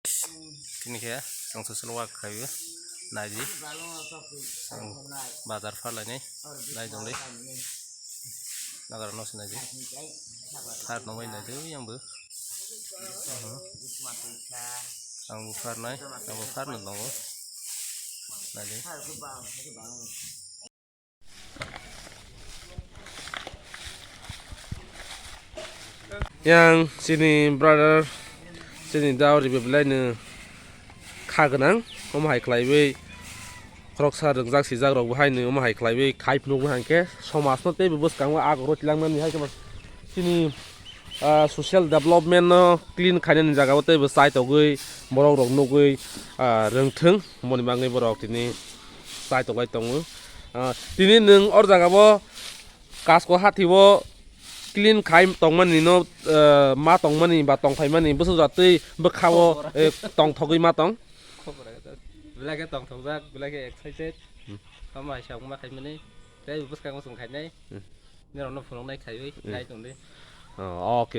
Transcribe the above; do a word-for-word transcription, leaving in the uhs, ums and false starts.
Tini khe chwng social work khai o, nai di. Chwng bazar phalai nai, nai tong di. Nagra no se nai di. Thar no bai nai di yang bo. Ang bo phar nai, ang bo phar no tongo. Nai di. Yang chini brother, chini dao ribe belai no kha gwnang, omo hai khlaiwi khoroksa rwngjak sijak rok bo hai no omo hai khlaiwi khai phunuk bo hai khe somaj no teibo bwskango agoro tilang nani hai khe chini, ah, social development no clean khainani jaga o teibo chai togwi borok rok nugwi, ah, rwngthwng. Moni bagwi borok tini chai toklai tongo. Ah, tini nwng or jaga bo kasko hati o clean khai tongmani no, ah, ma tongmani ba tongphaimani bwsajak twi bwkha o, eh, tongthogwi ma tong. Belai khe tongthokjak, belai khe excited. Hmm. Tamo hai sa wngma khaimani. Tei bwskango chwng khainai. Hmm. Norokno phunuknai khaiwi, Hmm. nai tongdi. Oh, okay.